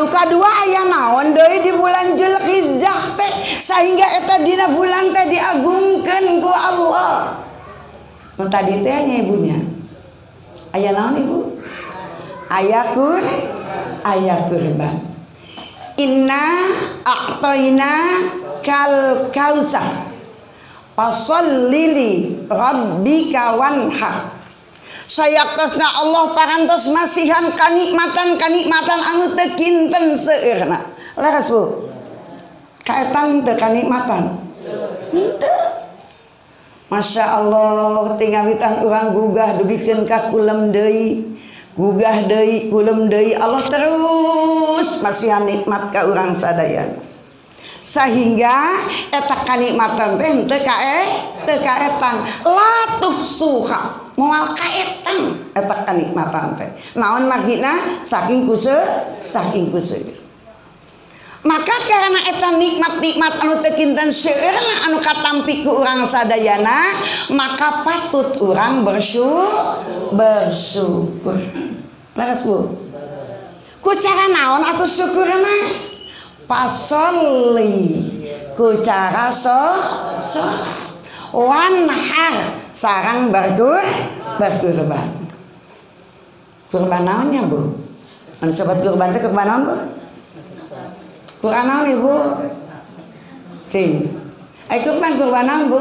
Nu kadua aya naon deui di bulan Zulhijjah teh sehingga eta dina bulan teh diagungkeun ku Allah. Nu tadi teh nya ibunya. Aya naon ibu? Aya aya kurban. Inna a'tayna kal kausar. Fasholli li rabbika wanhar. Sayaktosna Allah parantos masihan kanikmatan-kanikmatan anu teu kinten seueurna. Leres Bu? Kaetang teu kanikmatan? Henteu. Masya Allah, tingawitan urang gugah dugikeun ka kulem deui. Gugah deui, kulem deui, Allah terus masihan nikmat ka urang sadayana. Sehingga eta kanikmatan teh henteu teu kaetang. La tuhsuha. Moal kaetang eta kanikmatan teh. Naon margina saking kuseu. Maka karena eta nikmat-nikmat anu teu kinten seueurna anu katampi ku urang sadayana, maka patut urang bersyukur. Leres Bu? Ku cara naon atuh syukurna? Fasholli, ku cara salat. Wanhar sarang berkurban. Kurban naonnya Bu? Anu sobat kurban teh kurban naon Bu? Kurban naon Ibu? Cing. Ai kurban kurban naon Bu?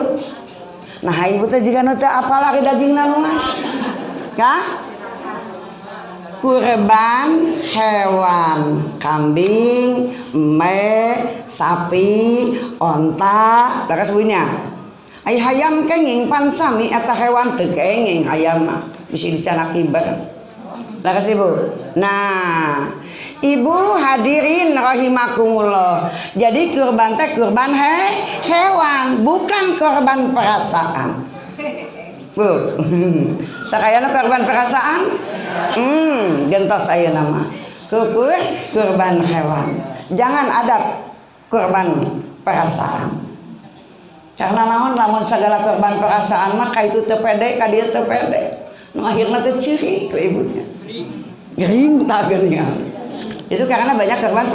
Nah ibu teh jiga nu teu apal ari dagingna mah. Kah? Kurban hewan, kambing, embe, sapi, onta, leres bunya. Ai hayam kenging pan sami eta hewan teu kenging hayam mah bisi dicanak kiber. Leres Ibu? Nah, Ibu hadirin rahimakumullah. Jadi kurban teh kurban hewan, bukan korban perasaan. Bu, sakayana korban perasaan? Gentos ayeuna mah. Kukur kurban hewan. Jangan ada kurban perasaan. Karena naon lamun segala korban perasaan mah ka itu teu pede, ka dieu teu pede. Nu akhirna teh ceurik ku ibunya. Gering tah geuningan. Itu karena banyak korban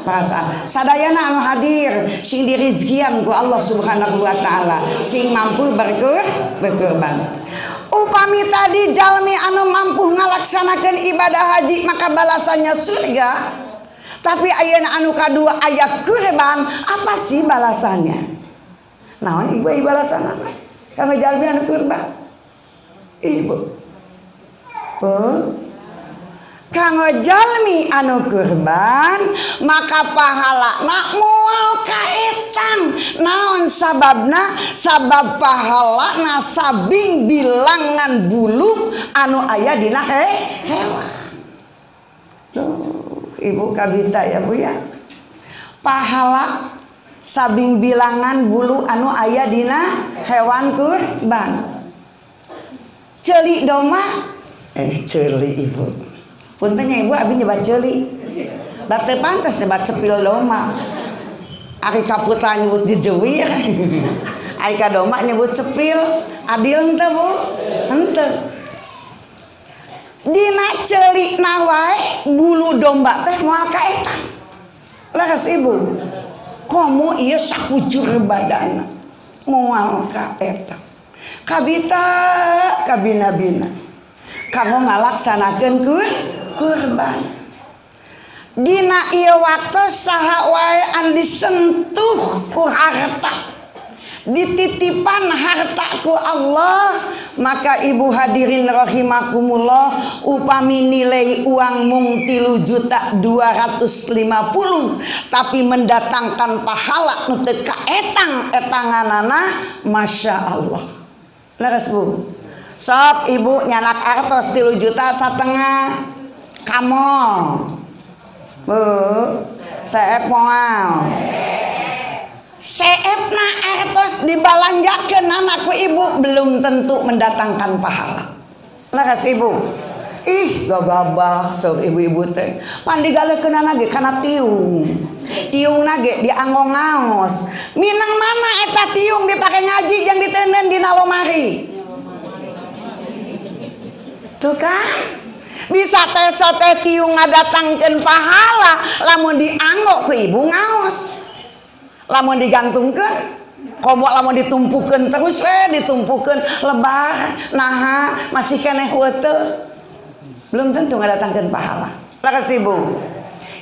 perasaan. Sadayana anu hadir sing dirizkian ku Allah Subhanahu wa taala, sing mampu berkurban. Upami tadi jalmi anu mampu ngalaksanakeun ibadah haji maka balasannya surga. Tapi ayeuna anu kadua aya kurban, apa sih balasannya? Naon ibu balasanana? Kanggo jalmi anu kurban. Ibu. Bu. Kanggo jalmi anu kurban maka pahalana moal kaetang. Naon sababna? Sabab pahalana sabing bilangan bulu anu aya dina hewan. Duh, ibu kabita ya Bu ya. Pahala sabing bilangan bulu anu aya dina hewan kurban. Ceuli domba, ceuli ibu. Punten nya ibu abi nyebat ceuli. Da teu pantes nyebat cepil domba. Ari ka putra nyebut jejewir. Ari ka domba nyebut cepil. Adil henteu Bu? Henteu. Dina ceuli na wae bulu domba teh moal kaetang. Leres Ibu? Komo ieu sakujur badana moal kaetang. Kabita kabina-bina. Kanggo ngalaksanakeun kurban. Dina ieu waktu saha wae anu disentuh ku harta, dititipan harta ku Allah, maka ibu hadirin rahimakumullah, upami nilai uang mung 3.250.000 tapi mendatangkan pahala nu teu kaetang etanganana, masya Allah. Leres Bu? Sok ibu nyanak artos 3,5 juta kamol. Bu, seep moal. Seepna artos dibalanjakeun anak ku ibu belum tentu mendatangkan pahala. Leres ibu? Ih, gagabah sok ibu-ibu teh. Pan digaleukeunana ge kana tiung. Tiungna ge dianggo ngaos. Minang mana eta tiung dipake ngaji jeung ditenden dina lomari. Tuh kan? Bisa teh sote tiung ngadatangkeun pahala lamun dianggo ku ibu ngaos. Lamun digantungkeun komo lamun ditumpukeun terus we ditumpukeun lebar naha masih keneh heuteuk. Belum tentu ngadatangkeun pahala. Leres ibu.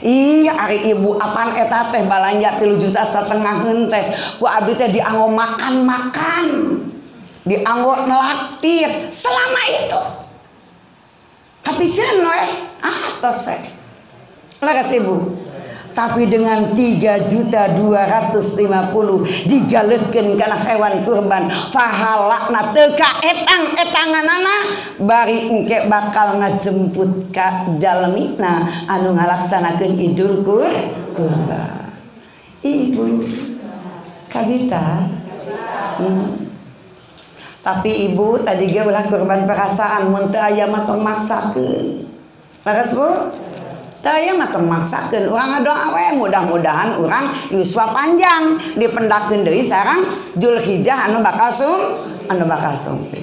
Ih ari ibu apaan eta teh balanja 3,5 juta teh ku abdi teh dianggo makan-makan. Dianggo nelaktir selama itu. Kapiceun we tos we. Leres ibu. Tapi dengan 3.250.000 digaleuhkeun kana hewan kurban pahalana teu kaetang-etanganana bari engke bakal ngajemput ka jalmina anu ngalaksanakeun Idul Kurban. Ibu kabita. Tapi ibu tadi ge ulah kurban perasaan mun teu aya mah tong maksakeun. Leres Bu? Teu mah tong maksakeun, urang ngadoa we mudah-mudahan urang yuswa panjang dipendakeun deui sareng Julhijjah anu bakal sumping.